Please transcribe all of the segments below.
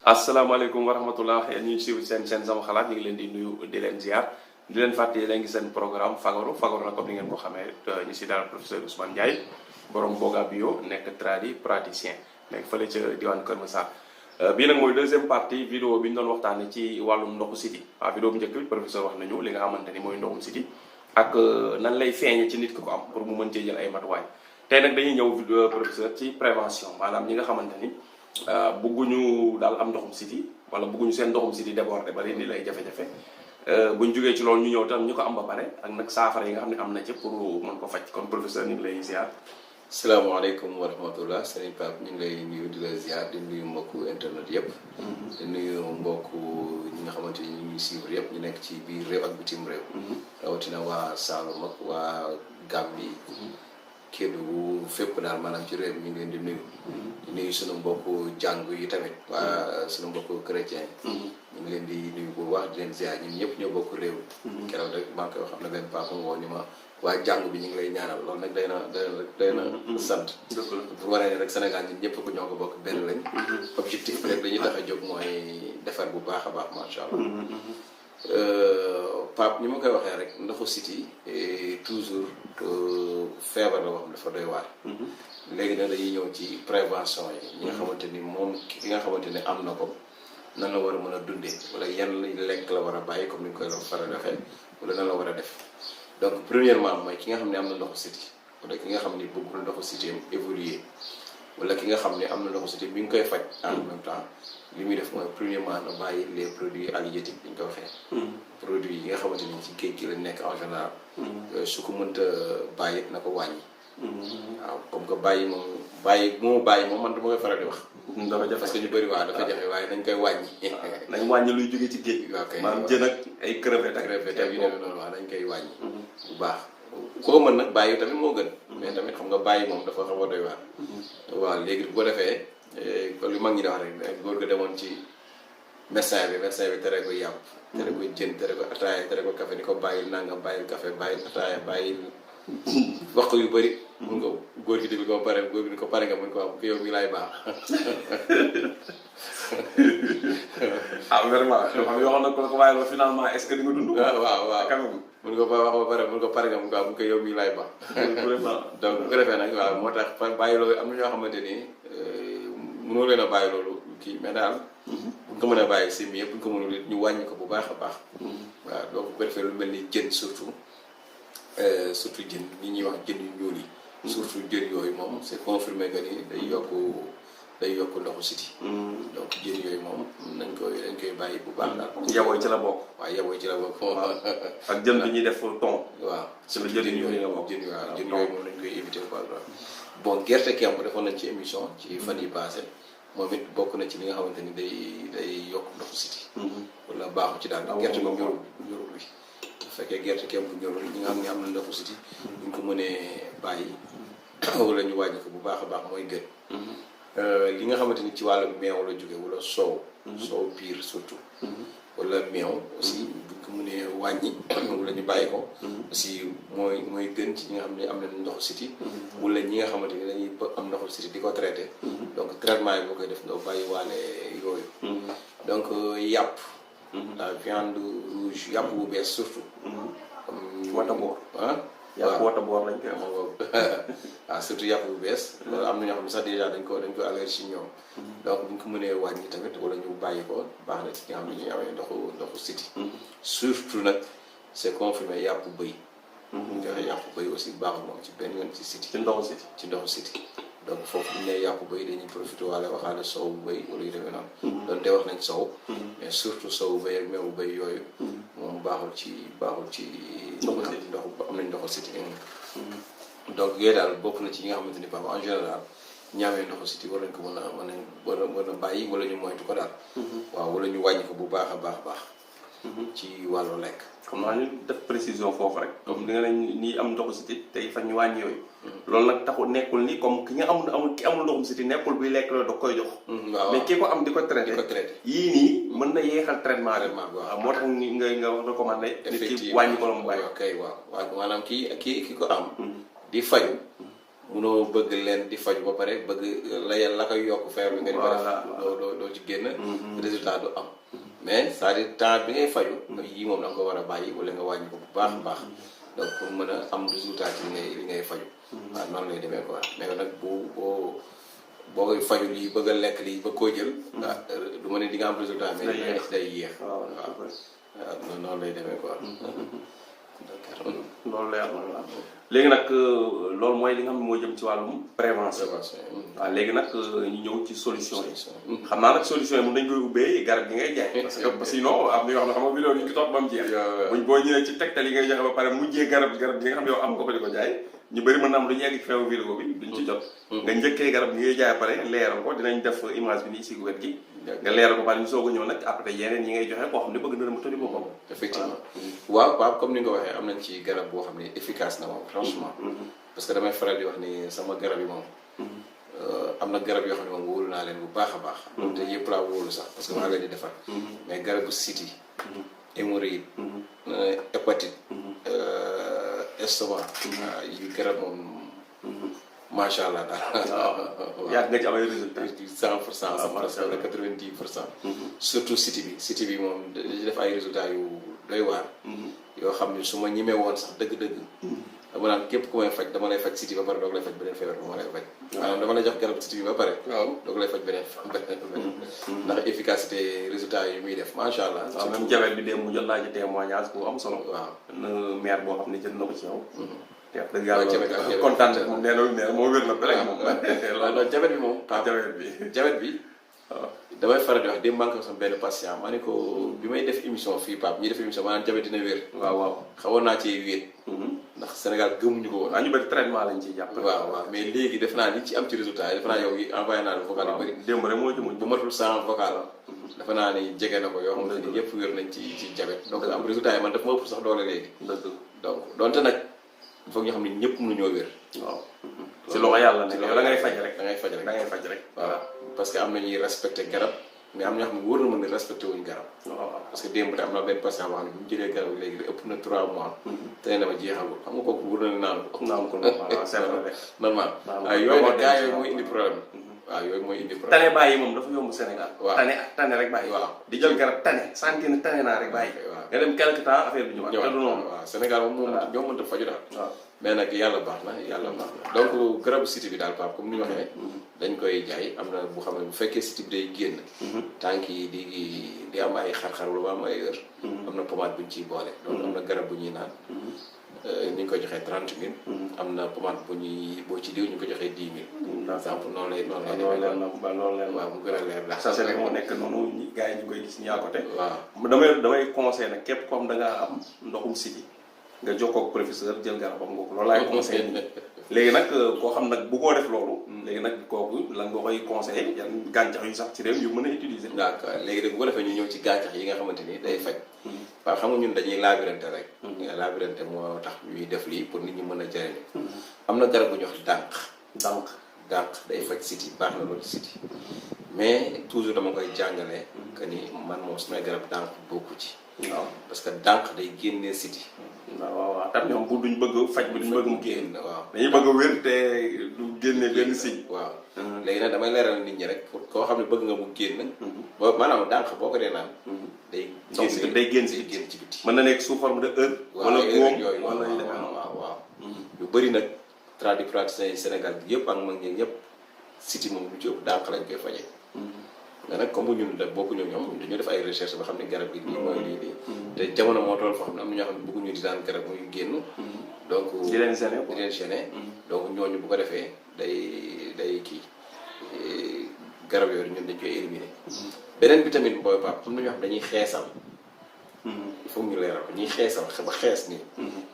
asalaamaaleykum wa rahmatullah yéen ñuy suivre seen sama xalaat ñu ngi leen di nuyu di leen ziar di leen fàttali leen ngi seen programme fagaru na comme ni ngeen ko xamee ñu si daal professeur Ousmane Ndiaye borom Boga Bio nekk praticien nekk fële ca diwaan Kër Massar. bii nag mooy deuxième partie vidéo bi ñu doon waxtaanee ci wàllum ndoxu siti vidéo bu njëkk bi professeur wax nañu li nga xamante ni mooy ndoxum siti ak nan lay feeñe ci nit ki ko am pour mu mën cee jël ay matuwaay tey nag dañuy ñëw professeur ci prévention maanaam ñi nga xamante ni bëgguñu daal am ndoxum siti wala bëgguñu seen ndoxum siti débordé ba leen di lay jafe-jafe buñ jógee ci loolu ñu ñëw tam ñu ko am ba pare ak nag saafara yi nga xam ne am na ci pour mën ko faj kon professeur ñu ngi lay ziar. salaamaaleykum wa rahmatullah sëriñ Pape ñu ngi lay nuyu di la ziar di nuyu mbokku internet yëpp. di nuyu mbokku ñi nga xamante ni ñu ngi suivre yëpp ñu nekk ci biir réew ak bitim réew. rawatina waa Saloum ak waa Gambie. Kédougou fépp daal maanaam ci réew mi ñu ngi leen di nuyu. di nuyu sunu mbokku jàng yi tamit waa sunu mbokku chrétien ñu ngi leen di nuyu bu baax di leen ziar ñun ñëpp ñoo bokk réew mi. keroog rek maa ngi koy wax xam ne benn papa mu woo ni ma waa jàng bi ñu ngi lay ñaanal loolu nag day na sant. pour waree ne rek Sénégal ñun ñëpp ko ñoo ko bokk benn lañ. objectif bi rek dañuy tax a jóg mooy defar bu baax a baax macha allah. Pape ni ma koy waxee rek ndoxu siti toujours feebar la wax dafa doy waar. léegi nag dañuy ñëw ci prévention yi. ñi nga xamante ni moom ki nga xamante ni am na ko nan la war a mën a dundee wala yan lekk la war a bàyyi comme ni ñu koy faral defee wala nan la war a def donc premièrement mooy ki nga xam ne am na ndoxu siti wala ki nga xam ni bëggul ndoxu siti am évoluer wala ki nga xam ne am na ndoxu siti bi nga koy faj en même temps li muy def mooy premièrement na bàyyi les produits halieutiques bi ñu ko waxee. produits yi nga xamante ni ci géej gi lañ nekk en général. su ko mënta bàyyi na ko wàññi. waaw comme que bàyyi moom man dama koy faral di wax. dafa jafe parce que ñu bëri waaw dafa jafe waaye nañ koy wàññi. nañ wàññi luy jóge ci géej gi. waaw kay maanaam jën ak ay crevettes ak yu demee noonu waaw dañ koy wàññi. bu baax koo mën nag bàyyi tamit moo gën. mais tamit xam nga bàyyi moom dafa xaw a doy waar. waaw léegi bu ko defee kon li mag ñi di wax rek góor ga demoon ci médecin bi tere ko yàpp. tere ko jën tere ko ataaya tere ko café ni ko bàyyil nangam bàyyil café bàyyil ataaya bàyyil wax yu bëri. mun nga góor gi déglu ko pare góor gi ni ko pare nga mun ko wax yow mi laay baax. vraiment xam yoo xam ne ko waaye loolu finalement est-ce que di nga dund. waaw mun nga wax ba pare mun ko pare nga mun ko wax mun ko yow mi laay baax. vraiment donc bu ko defee nag waaw moo tax bàyyi loolu am na ñoo xamante ni mënoo leen a bàyyi loolu kii mais daal. bu ñu ko mën a bàyyi si mieux bu ñu ko mënul it ñu wàññi ko bu baax a baax. waaw donc bu ko defee lu mel ni jën surtout jën ñi ñuy wax jën yu ñuul yi. surtout jën yooyu moom c'est confirmé que ni day yokk ndoxu siti. donc jën yooyu moom dañ koy bàyyi bu baax daal. yabooy ci la bokk. waaw yabooy ci la bokk. ak jën bi ñuy def ton. waaw ci la jën yooyu la bokk jën yooyu moom lañ koy éviter bu baax. bon gerte kemb defoon nañ ci émission ci fan yi passé moom it bokk na ci li nga xamante ni day yokk ndoxu siti. wala baaxu ci daal gerte moom ñorul bi. bu fekkee gerte kemb bu ñorul ñi nga xam ne am na ndoxu siti buñ ko mënee bàyyi wala ñu wàññi ko bu baax a baax mooy gën. li nga xamante ni ci wàllu meew la jóge wala soow. soow piir surtout. wala meew aussi buñ ko mënee wàññi wala ñu bàyyi ko. aussi mooy gën ci ñi nga xam ne am nañu ndoxu siti. wala ñi nga xamante ni dañuy am ndoxu siti di ko traité. donc traitement yi boo koy def nga bàyyi waale yooyu. donc yàpp. la viande rouge yàpp bu bees surtout. wata boor yàpp wata boor lañ koy waaw surtout yàpp bu bees. loolu am na ñoo xam ne sax déjà dañ ko allergie ñoom. donc bu ñu ko mënee wàññi tamit wala ñu bàyyi ko baax na ci nga xam ne ñuy amee ndoxu siti. surtout nag c'est confirmé yàpp bëy. ñu joxe yàpp bëy aussi baaxul moom ci benn yoon ci siti. ci ndoxu siti. donc foofu bu ñu nee yàpp bëy dañuy profité waxaale sow bëy wala yu demee noonu. donte wax nañ sow. mais surtout sow bëy ak meewu bëy yooyu. moom baaxul ci. am nañ ndoxu siti. donc yooyu daal bokk na ci yi nga xamante ni en général ñaamee ndoxu siti war nañ ko mën a bàyyi wala ñu moytu ko daal. waaw wala ñu wàññi ko bu baax a baax. ci wàllu lekk. xam naa ñu def précision foofu rek. comme di nga ne nii am ndoxu siti tey fan ñu wàññi yooyu. loolu nag taxul nekkul ni comme ki nga amul ndoxum siti nekkul buy lekk loolu da koy jox. mais ki ko am di ko traité. yii nii mën na yeexal traitement rek. waaw moo tax nga recommandé. effectivement nit ki wàññi ko la mu bàyyi. ok waaw maanaam ki ko am. di faju munoo bëgg leen di faju ba pare bëgg la koy yokk feer bi nga di ko def doo ci génn résultat du am mais c'est-à-dire temps bi ngay faju yii moom da nga ko war a bàyyi wala nga wàññi ko bu baax a baax donc pour mën a am résultat ci li ngay faju waaw noonu lay demee quoi mais nag boo koy faju lii bëgg a lekk lii ba koo jël du ma ne di nga am résultat mais day yéex waaw noonu lay demee quoi loolu leer na la léegi nag loolu mooy li nga xam ne moo jëm ci wàllum prévention waaw léegi nag ñu ñëw ci solution yi xam naa nag solution yi mun dañ koy ubbee garab gi ngay jaay parce que sinon am na yoo xam ne xam nga vidéo yi ñu ko topp ba mu jeex buñ boo ñëwee ci tegtal yi ngay joxe ba pare mujjee garab gi nga xam ne yow am nga ko di ko jaay ñu bëri mën na am lu ñu yegg ci feewu vidéo bi duñ ci jot nga njëkkee garab gi ngay jaay pare leeral ko dinañ def image bi nii si wet gi nga leeral ko pare ñu soog a ñëw nag après yeneen yi ngay joxe koo xam ne bëgg na dama tëddi boppam effectivement waaw Pape comme ni nga ko waxee am nañ ci garab boo xam ne efficace na moom franchement parce que damay faral di wax ni sama garab yi moom am na garab yoo xam ne moom wóolu naa leen bu baax a baax te yëpp laa wóolu sax parce que maa leen di defar mais garabu siti hémorroïde hépatite estomac yu garab moom macha allah daal yàgg nga ci am ay résultats 100% sama presque 90% surtout siti bi moom dañuy def ay résultats yu doy waar yoo xam ne su ma ñimee woon sax dëgg-dëgg dama naan képp ku may faj dama lay faj siti ba pare doog lay faj beneen feebar bu ma lay faj maanaam dama lay jox garab siti bi ba pare doog lay faj beneen ndax efficacité résultats yi muy def macha allah waaw même jabet bi démb mu jot naa ci témoignage bu am solo waaw na maire boo xam ne jël na ko ci yow te wax dëgg yàlla kontaan na moom nee na moo wér na bële moom non jabet bi moom jabet bi damay faral di wax démb maa ngi ko sama benn patient ma ne ko bi may def émission fii Pape ñuy def émission maanaam jabet dina wér waaw xawoon naa ci wéet ndax Sénégal gëmuñu ko woon ñu bëri traitement lañ ciy jàpp waaw mais léegi def naa li ci am ci résultat yi def naa yow yi envoyé naa la vocal yu bëri démb rek moo ci mujj bu matul 100 vocal dafa naa ni jege na ko yoo xam ne yëpp wér nañ ci jabet donc am résultat yi man daf ma ëpp sax doole léegi donc donte nag il faut ñu xam ne ñëpp mënuñoo wér waaw ci loxo yàlla ne yow da ngay faj rek da ngay faj rek waaw parce que am na ñuy respecté garab mais am na ñoo xam ne wóor na mën ne respecté wuñu garab parce que démb am na benn patient boo xam ne bu mu jëlee garab bi léegi ëpp na 3 mois te ne dama jeexagul xam nga kooku wóor na ne naan ko normal waaw yooyu nag gars yooyu mooy indi problème waaw yooyu mooy indi problème tane bàyyi moom dafa yomb Sénégal waaw tane rek bàyyi waaw di jël garab tane santi na tane naa rek bàyyi nga dem quelque temps affaire bi ñëwaat te du noonu waaw Sénégal moom ñoo mënta faju daal mais nag yàlla baax na donc garabu siti bi daal Pape comme ni ñu waxee dañ koy jaay am na bu xam ne bu fekkee siti bi day génn tànk yi di am ay xar-xar wala am ay heure am na pommade bu ñu ciy boole donc am na garab bu ñuy naan ni ñu koy joxee 30 000 am na pommade bu ñuy boo ci diw ñu ko joxee 10 000 par exemple noonu lay waaw mu gën a leer daal ça c'est moo nekk noonu gars yi ñu koy gis ñi à côté waaw damay conseillé nag képp comme da ngaa am ndoxum siti nga jokkoo ak professeur jël garabam nga ko loolu laay conseillé léegi nag koo xam nag bu koo def loolu léegi nag kooku lan nga koy conseillé yan gàncax yu sax ci réew yu mën a utiliser d'accord léegi nag bu ko defee ñu ñëw ci gàncax yi nga xamante ni day faj waaw xam nga ñun dañuy labirante rek labirante moo tax ñuy def lii pour nit ñi mën a jëriñu am na garab bu ñuy wax dànq day faj siti baax na loolu siti mais toujours dama koy jàngale que ni man moom su may garab dànq bokku ci waaw parce que dànq day génnee siti waaw tam ñoom bu duñ bëgg faj bi duñ bëgg mu génn waaw dañuy bëgg a wér te du génne benn signe waaw léegi nag damay leeral nit ñi rek pour koo xam ne bëgg nga mu génn ba maanaam dànq boo ko dee naan day génn ci biti mën na nekk sous forme de heure wala góom yooyu waaw yu bëri nag tradipraticiens yi Sénégal bi yëpp ak mag ñi ñëpp siti moom lu ci ëpp dànq lañ koy fajee mais nag comme ñun da bokkuñu ñoom dañoo def ay recherche ba xam ne garab gi lii mooy lii te jamono moo toll foo xam ne am na ñoo xam ne bëgguñu di daan garab muy génn donc di leen gêné donc ñooñu bu ko defee day kii garab yooyu ñun dañ koy éliminer beneen bi tamit booy Pape am na ñoo xam dañuy xeesal il faut ñu leeral ko ñuy xeesal ba xees nii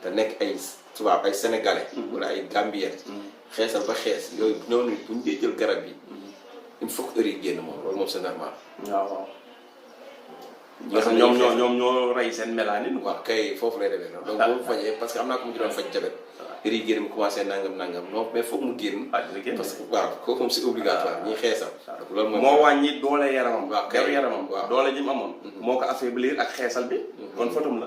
te nekk ay tubaab ay sénégalais wala ay gambien xeesal ba xees yooyu ñooñu bu ñu dee jël garab yi il faut que heure yi génn moom loolu moom c'est normal waaw parce que ñoom ñoo rey seen mélanine waaw kay foofu lay demee noonu donc boobu fajee parce que am naa ko mu ci doon faj jabet yëre yi génn mu commencé nangam non mais foog mu génn parce que waaw kooku moom c'est obligatoire ñuy xeesal donc loolu mooy moo wàññi doole yaramam waaw deru yaramam waaw doole ji mu amoon moo ko affaiblir ak xeesal bi kon fotum la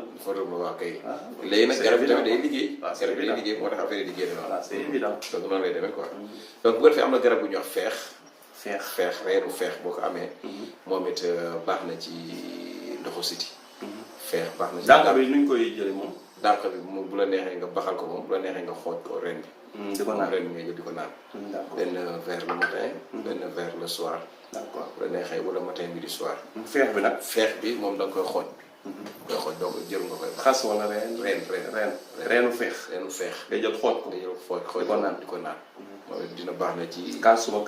waaw kay léegi nag garab bi tamit day liggéey waaw garab bi day liggéey moo tax affaire yi di génn voilà c'est évident donc noonu lay demee quoi donc bu ko defee am na garab bu ñuy wax feex reenu feex boo ko amee moom it baax na ci ndoxu siti feex baax na ci dànk bi nuñ koy jële moom dànk bi moom bu la neexee nga baxal ko moom bu la neexee nga xooj ko ren bi di ko naan ren bi nga jël di ko naan benn verre le matin benn verre le soir d'accord bu la neexee wala matin bi di soir feex bi nag feex bi moom da nga koy xooj donc jël nga koy xas wala reenu feex nga jël xooj ko di ko naan moom dina baax na ci kaas suba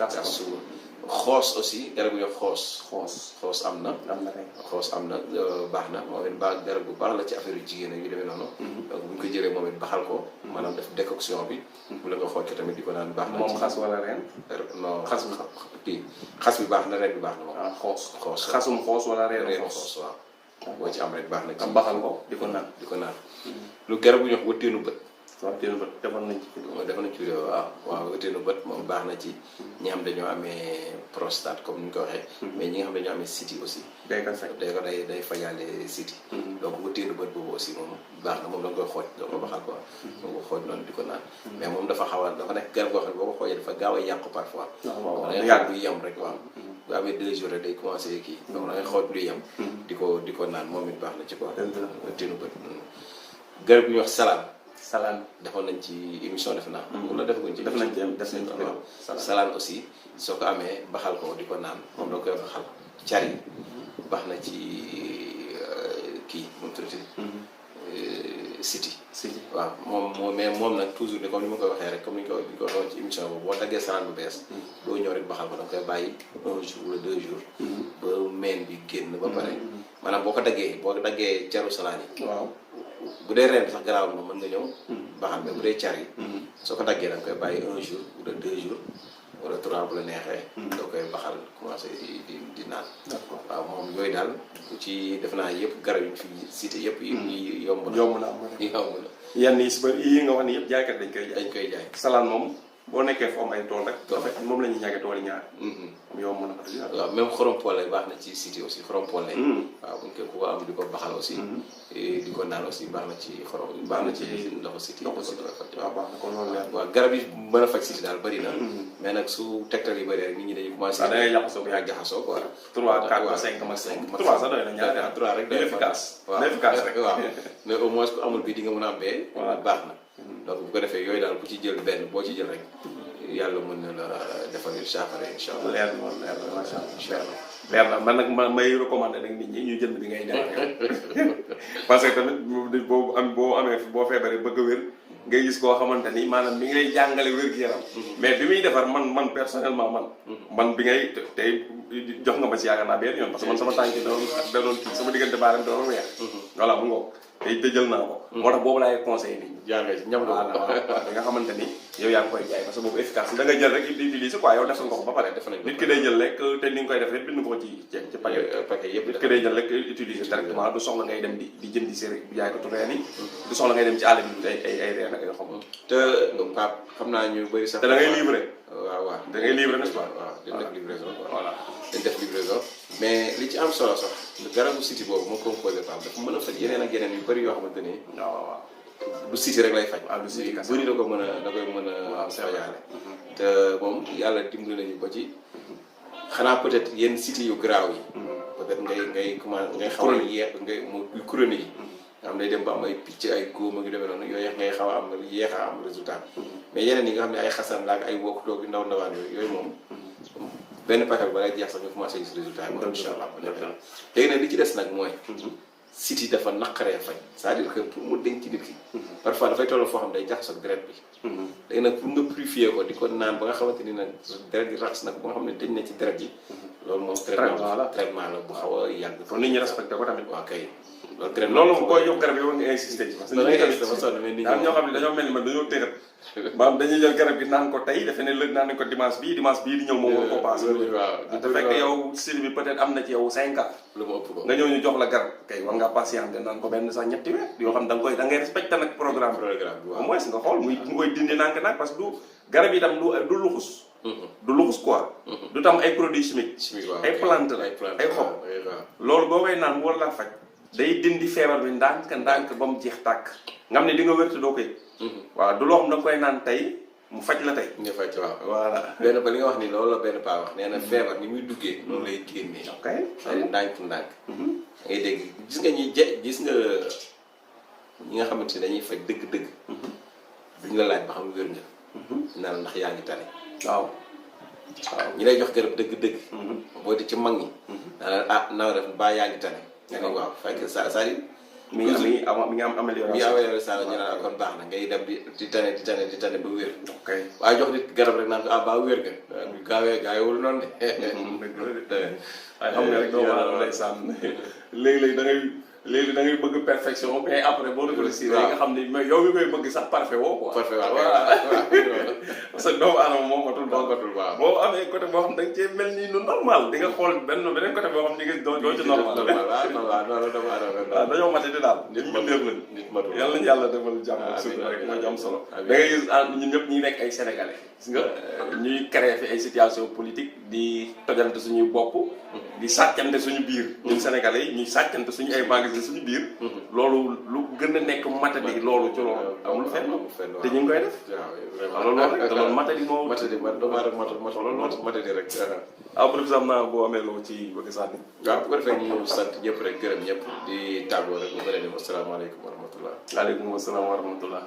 xoos aussi garab yu xoos am na kay xoos am na baax na moom it baax garab bu baax la ci affaire yu jigéen yu demee noonu donc bu ñu ko jëlee moom it baxal ko maanaam def décoction bi bu la nga xooj ko tamit di ko naan baax na moom xas wala reen non xas xas bi baax na ren bi baax na moom xoos xasum xoos wala reenu xoos waaw boo ci am rek baax na ci baxal ko di ko naan lu garab bu ñu wax wëtteenu bët wëtteenu bët defoon nañ ci vidéo waaw wëtteenu bët moom baax na ci ñi xam dañoo amee prostate comme ni ñu ko waxee mais ñi nga xam dañoo amee siti aussi day fajaale siti donc wëtteenu bët boobu aussi moom baax na moom da nga koy xooj doo ko baxal quoi doo ko xooj noonu di ko naan mais moom dafa nekk garab boo xam ne boo ko xoojee dafa gaaw a yàqu parfois yàgg du yem rek waaw bu amee 2 jours rek day commencé kii donc da ngay xooj du yem di ko naan moom it baax na ci quoi wëtteenu bët garab bu ñuy wax salaan defoon nañ ci émission def naa wala defaguñ ci def nañ ci salaan aussi soo ko amee baxal ko di ko naan moom da koy baxal car yi baax na ci kii moom tuuti siti waaw moom mais moom nag toujours ni comme ni ma koy waxee rek comme ni ñu ko waxee ci émission boobu boo daggee salaan bu bees doo ñëw rek baxal ko da nga koy bàyyi 1 jour wala 2 jours ba meen bi génn ba pare maanaam boo daggee caru salaan yi waaw bu dee reen bi sax garaawul moom mën nga ñëw baxal mais bu dee car yi soo ko daggee da nga koy bàyyi 1 jour wala 2 jours wala 3 bu la neexee doo koy baxal commencé di naan waaw moom yooyu daal bu ci def naa yëpp garab yi fi cité yëpp yi yomb na yenn yi si bëri yi nga wax ni yëpp jaaykat dañ koy jaay salaan moom boo nekkee foo am ay tool rek moom la ñuy ñàkkee tool yi ñaar yomb na waaw même xorom poole baax na ci cité aussi xorom poole waaw buñ ko ku ko am di ko baxal aussi di ko naan aussi baax na ci xorom baax na ci ndoxu cité waaw baax na kon loolu leer waaw garab yi mën a faj cité daal bëri na mais nag su tegtal yi bëri rek nit ñi dañuy commencé da ngay jaxasoo bu yàgg jaxasoo quoi 3 4 5 max 5 3 sax doy na ñaar 3 rek doy efficace rek waaw mais au moins ku amul bi di nga mën a am bee baax na donc bu ko defee yooyu daal ku ci jël benn boo ci jël rek yàlla mën na la defal saafara incha allah leer na macha allah incha allah leer na man nag may recommandé nag nit ñi ñu jënd bi ngay jaay parce que tamit boo feebaree bëgg a wér ngay gis koo xamante ni maanaam mi ngi lay jàngale wér-gu-yaram mais bi muy defar man personnellement man bi ngay tey jox nga ma si yaakaar naa benn yoon parce que man sama tànk da doon kii sama diggante baaram da doon weex voilà mu ngoog te jël naa ko moo tax boobu laay conseillé nit ñi jàngee si ñam waaw da nga xamante ni yow yaa ngi koy jaay parce que boobu efficace da nga jël rek di utiliser quoi yow defal nga ko ba pare nit ki day jël rek te ni nga koy def rek bind ko ci paquet yëpp nit ki day jël rek utiliser directement du soxla ngay dem di jëndi série bi jaay ko tu reen yi du soxla ngay dem ci àll bi ay reen ak ay xam te Pape xam naa ñu bëri sax te da ngay livrer waaw da ngay livrer n'est-ce pas waaw dañ def livraison voilà dañ def livraison mais li ci am solo sax garabu cité boobu moo composé Pape dafa mën a faj yeneen ak yeneen yu bëri yoo xamante ni waaw du cité rek lay faj du cité kese bëri da koy mën a fajaale te moom yàlla dimbali nañu ba ci xanaa peut-être yenn cité yu garaaw yi peut-être ngay commencé ngay xaw a yeex ngay mu chronique yi nga xam ne dem ba am ay picc ay góom ak yu demee noonu yooyu ngay xaw a am yéex a am résultat mais yeneen yi nga xam ne ay xasan la ak ay wokkutoog yu ndaw ndawaan yooyu moom benn paquet ba lay jeex sax ñu commencé gis résultat yi incha allah léegi nag li ci des nag mooy site yi dafa naqaree faj c'est-à-dire que pour mu denc nit ki parfois dafay toll foo xam day jaxasoo ak deret bi léegi nag pour nga purifier ko di ko naan ba nga xamante ni nag deret gi raxas nag ba nga xam ne dañ na ci deret yi loolu moom traitement la bu xaw a yàgg pour nit ñi respecté ko tamit waaw kay loolu moom koy jox garab yi war nga insister ci parce que dafa sonn mais nit ñi ñoo xam ne dañoo mel ni man dañoo tërat maam dañuy jël garab gi naan ko tey defe ne lëg naan ko dimanche bii di ñëw moom war koo paase. waaw te fekk yow siri bi peut-être am na ci yow 5 ans. lu ma ëpp ko nga ñëw ñu jox la garab kay war ngaa patient naan ko benn sax ñetti weer yoo xam da ngay respecté nag programme bi au moins nga xool muy koy dindi nànk-nànk parce que du garab yi tam du luxus. du luxus quoi. du tam ay produits chimiques. ay plante la ay xob. loolu boo koy naan mu war laa faj. day dindi feebar bi ndànk ba mu jeex tàkk. nga xam ne di nga wér te doo koy. waaw du loo xam da nga koy naan tey mu faj la tey. nga faj waaw. voilà benn ba li nga wax ni loolu la benn paa wax nee na feebar ni muy duggee noonu lay génnee. ok c'est-à-dire ndànk. ngay dégg gis nga gis nga ñi nga xamante ne dañuy faj dëgg-dëgg. duñ la laaj ba xam wér nga. naan ndax yaa ngi tane. waaw. ñi lay jox garab dëgg-dëgg. boo di ci mag ñi. naa def ba yaa ngi tane. nga ne waaw fekk c'est-à-dire. mi ngi am amélioration. mi ngi amélioration ñu naan kon baax na ngay dem di tane ba wér. ok waaye jox nit garab rek naan ko ba wér nga. waaw gaawul noonu de. waaye xam nga rek doomu aadama lay sàmm léegi da ngay bëgg perfection mais après boo réfléchir nga xam ne mais yow mi koy bëgg sax parfait woo quoi. parfait waaw parce que doomu aadama moom matul waaw boo amee côté boo xam da nga cee mel ni nu normal di nga xool beneen côté boo xam ni nga doo ci normal. waaw dañoo mati di daal. nit matul yàlla nañu yàlla defal jàmm ak suñu rek moo am solo. da ngay gis ñun ñëpp ñi nekk ay sénégalais. gis nga ñuy créer fi ay situation politique di tojante suñuy bopp. di sàccante suñu biir. ñun sénégalais yi ñuy sàccante suñu ay magasin suñu biir. loolu lu gën a nekk matadi loolu ci loolu amul fenn te ñu ngi koy def. waaw loolu rek te loolu matadi moo. matadi rek. professeur am naa boo amee loo ci bëgg sànni. waaw bu ko defee ñu sant ñëpp rek gërëm ñëpp di tàggoo rek bu bëri dem asalaamaaleykum wa rahmatullah. waaleykum salaam wa rahmatullah.